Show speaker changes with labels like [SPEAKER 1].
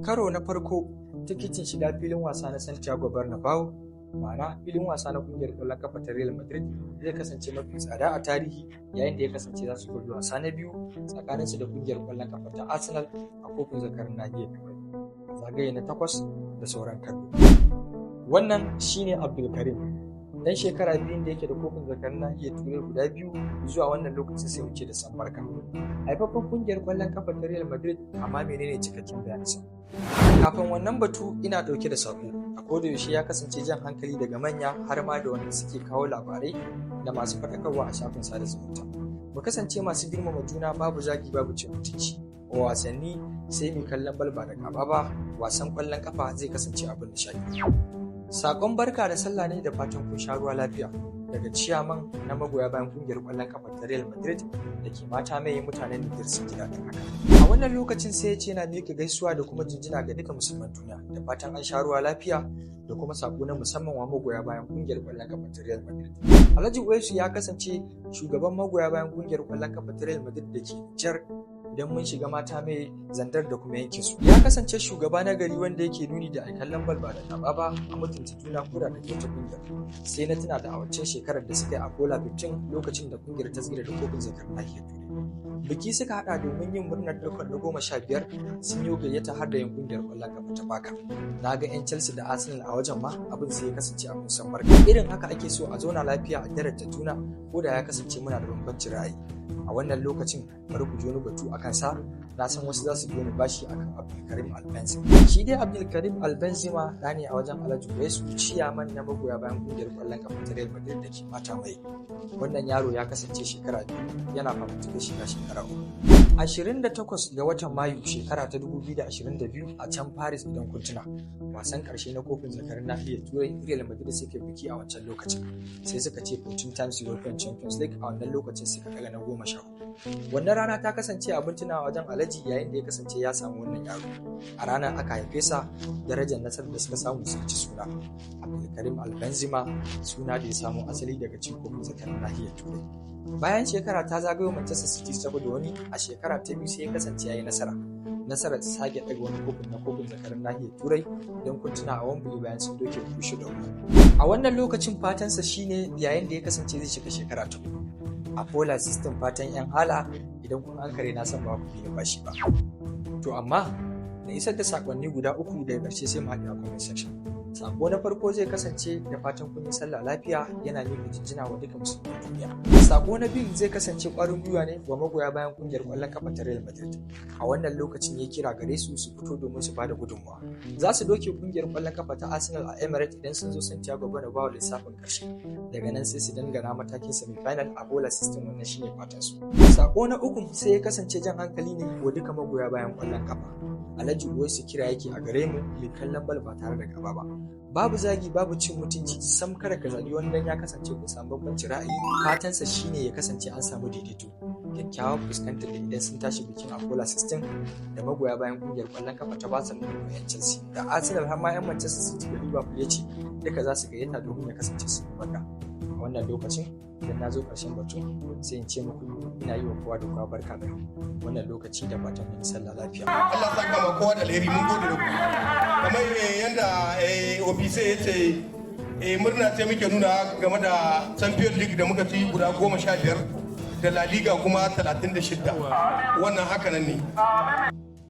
[SPEAKER 1] Karo na farko, tikitin shiga filin wasa na Santiago Bernabeu, ma'ana filin wasa na kungiyar ƙwallon kafa ta Real Madrid, zai kasance mafi tsada a tarihi yayin da ya kasance za su buga wasa na biyu tsakaninsu da kungiyar ƙwallon kafa ta Arsenal a Kofin Zakarun Nahiyar Turai a zagaye na takwas da sauran kallo. Wannan shine Abdulkarim, dan shekara 2 da yake da Kofin Zakarun Nahiyar Turai guda biyu zuwa wannan lokacin, sai wuce da san barka. Haifaffen kungiyar ƙwallon kafa ta Real Madrid, amma menene cikakken bayansa? Kafin wannan batu, ina ɗauke da sako. A kodayaushe ya kasance jan hankali daga manya har ma da wanda suke kawo labarai da masu faɗakarwa a shafin sada zumunta. Mu kasance masu girmama juna, babu zagi, babu cin mutunci. A wasanni sai mu kallon bal ba da gaba ba, wasan ƙwallon kafa zai kasance abin nishaɗi. Sakon barka da sallah ne da fatan kun sha ruwa lafiya daga ciyaman na magoya bayan kungiyar ƙwallon kafa ta Real Madrid da ke mata mai mutanen Nijar sun ji daɗin haka. A wannan lokacin sai ya ce yana miƙa gaisuwa da kuma jinjina ga duka musulman duniya da fatan an sha ruwa lafiya, da kuma sako na musamman wa magoya bayan kungiyar ƙwallon kafa ta Real Madrid. Alhaji Uwaisu ya kasance shugaban magoya bayan kungiyar ƙwallon kafa ta Real Madrid da ke Nijar, idan mun shiga mata mai Zandar da kuma yankin su. Ya kasance shugaba na gari wanda yake nuni da kallon bal ba da gaba ba, a mutunta juna koda da wata kungiyar. Sai na tuna da a wancan shekarar da suka yi a Bola 15, lokacin da kungiyar ta tsira da Kofin Zakar Nahiyar Turai. Biki suka hada domin yin murnar daukar na 15, sun yi gayyata har da yin kungiyar kwallon kafa ta Baka. Na ga 'yan Chelsea da Arsenal a wajen ma, abin sai ya kasance abin san barka. Irin haka ake so, a zauna lafiya, a daraja juna ko da ya kasance muna da bambancin ra'ayi. A wannan lokacin bari ku ji wani batu akan sa, na san wasu za su biyo ni bashi akan Abdulkarim Albenzima. Shi dai Abdulkarim Albenzima ɗa ne a wajen Alhaji Uwaisu, ciyaman na magoya bayan kungiyar kwallon kafa ta Real Madrid da ke mata mai. Wannan yaro ya kasance shekara 2 yana fafutukar shiga shekara 3. 28 ga watan Mayu shekara ta 2022 a can Paris, idan kun tuna, wasan karshe na Kofin Zakarin Nahiyar Turai, Real Madrid suke biki a wancan lokacin, sai suka ce 14 times European Champions League. A wannan lokacin suka daga na 14. Wannan rana ta kasance abin tunawa wajen Alhaji yayin da ya kasance ya samu wannan yaro. A ranar aka haife sa, darajar nasarar da suka samu sun ci suna Abdulkarim Albenzima, suna da ya samu asali daga cin Kofin Zakarin Nahiyar Turai. Bayan shekara ta zagayo, Manchester City saboda wani a shekara ta biyu sai ya kasance ya yi nasarar sake daga wani kofin na Kofin Zakarin Nahiyar Turai, don kun tuna a Wembley bayan sun doke Borussia Dortmund. A wannan lokacin fatansa shine yayin da ya kasance zai shiga shekara ta uku a Polar System, fatan yan hala. Idan kun an kare, na san ba ku bi bashi ba. To amma na isar da sakonni guda uku, daga ƙarshe sai mu haɗu a comment section. Sako na farko zai kasance da fatan kun yi sallah lafiya, yana miƙa jinjina wa duka musulman duniya. Sako na biyu zai kasance ƙwarin gwiwa ne wa magoya bayan kungiyar ƙwallon kafa ta Real Madrid. A wannan lokacin ya kira gare su su fito domin su bada gudunmawa. Za su doke kungiyar ƙwallon kafa ta Arsenal a Emirates idan sun zo Santiago Bernabeu lissafin ƙarshe. Daga nan sai su dangana matakin semi-final a Bola System, wannan shine fatan su. Sako na uku sai ya kasance jan hankali ne wa duka magoya bayan ƙwallon kafa. Alhaji Uwaisu kira yake a gare mu mai kallon bal ba tare da gaba ba. Babu zagi, babu cin mutunci, sam kada ka zagi wani dan ya kasance kun samu bambancin ra'ayi. Fatansa shine ya kasance an samu daidaito, kyakkyawan fuskantar da idan sun tashi bikin a Bola 16 da magoya bayan kungiyar kwallon kafa ta Barcelona da yan Chelsea da Arsenal har ma yan Manchester City da Liverpool, ya ce duka za su gayyata domin ya kasance su barka. A wannan lokacin idan na zo ƙarshen batun, sai in ce muku ina yi wa kowa da kowa barka da wannan lokaci da fatan mun sallah lafiya.
[SPEAKER 2] Allah saka ma kowa da alheri, mun gode da ku. Kamar yadda ofise ya ce, murna ce muke nuna game da Champion League da muka ci guda 15 da La Liga kuma 36. Wannan haka nan ne.